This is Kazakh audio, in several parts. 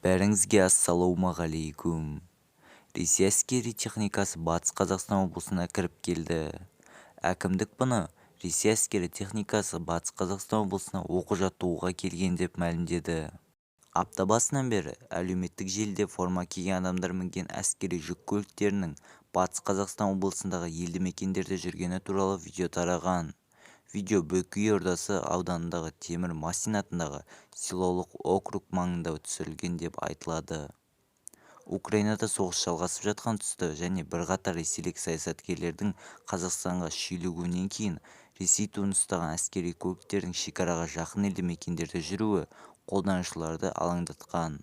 Бәріңізге ассалаумағалейкум! Ресей әскери техникасы Батыс Қазақстан облысына кіріп келді. Әкімдік бұны Ресей әскери техникасы Батыс Қазақстан облысына оқу-жаттығуға келген деп мәлімдеді. Апта басынан бері әлеуметтік желіде форма киген адамдар мінген әскери жүк көліктерінің Батыс Қазақстан облысындағы елді мекендерде жүргені туралы видео тараған. Видео Бөкей ордасы ауданындағы Темір Мастин атындағы селолық округ маңында түсірілген деп айтылады. Украинада соғыс жалғасып жатқан тұста және бірқатар ресейлік саясаткерлердің Қазақстанға шүйлігуінен кейін Ресей туын ұстаған әскери көліктердің шекараға жақын елді мекендерде жүруі қолданушыларды алаңдатқан.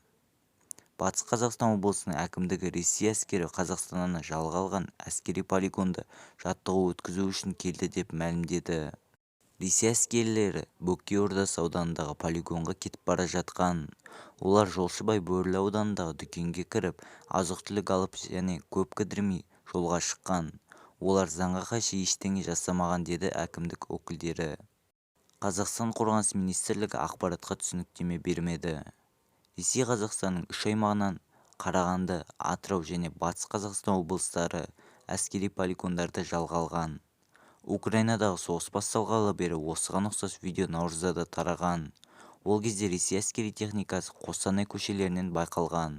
Батыс Қазақстан облысының әкімдігі Ресей әскері Қазақстаннан жалға алған әскери полигонда жаттығу өткізу үшін келді деп мәлімдеді. Ресей әскерилері Бөкей ордасы ауданындағы полигонға кетіп бара жатқан. Олар жолшыбай Бөрлі ауданындағы дүкенге кіріп, азық-түлік алып және көп кідірмей жолға шыққан. Олар заңға қайшы ештеңе жасамаған деді әкімдік өкілдері. Қазақстан Қорғаныс министрлігі ақпаратқа түсініктеме бермеді. Ресей Қазақстанның үш аймағынан Қарағанды, Атырау және Батыс Қазақстан облыстары әскери полигондарды жалға алған. Украинадағы соғыс басталғалы бері осыған ұқсас видео наурызда да тараған. Ол кезде Ресей әскери техникасы Қостанай көшелерінен байқалған.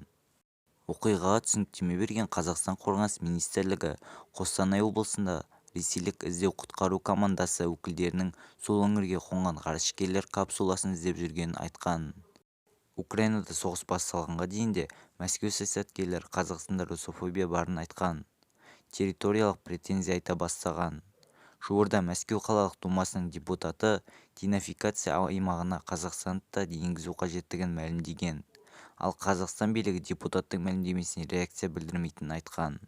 Оқиғаға түсініктеме берген Қазақстан Қорғаныс министрлігі Қостанай облысында ресейлік іздеу-құтқару командасы өкілдерінің сол өңірге қонған ғарышкерлер капсуласын іздеп жүргенін айтқан. Украинада соғыс басталғанға дейін де Мәскеу саясаткерлері Қазақстанда русофобия барын айтқан. Территориялық претензия айта бастаған. Жуырда Мәскеу қалалық думасының депутаты денафикация аймағына Қазақстанды да енгізу қажеттігін мәлімдеген. Ал Қазақстан билігі депутаттың мәлімдемесіне реакция білдірмейтінін айтқан.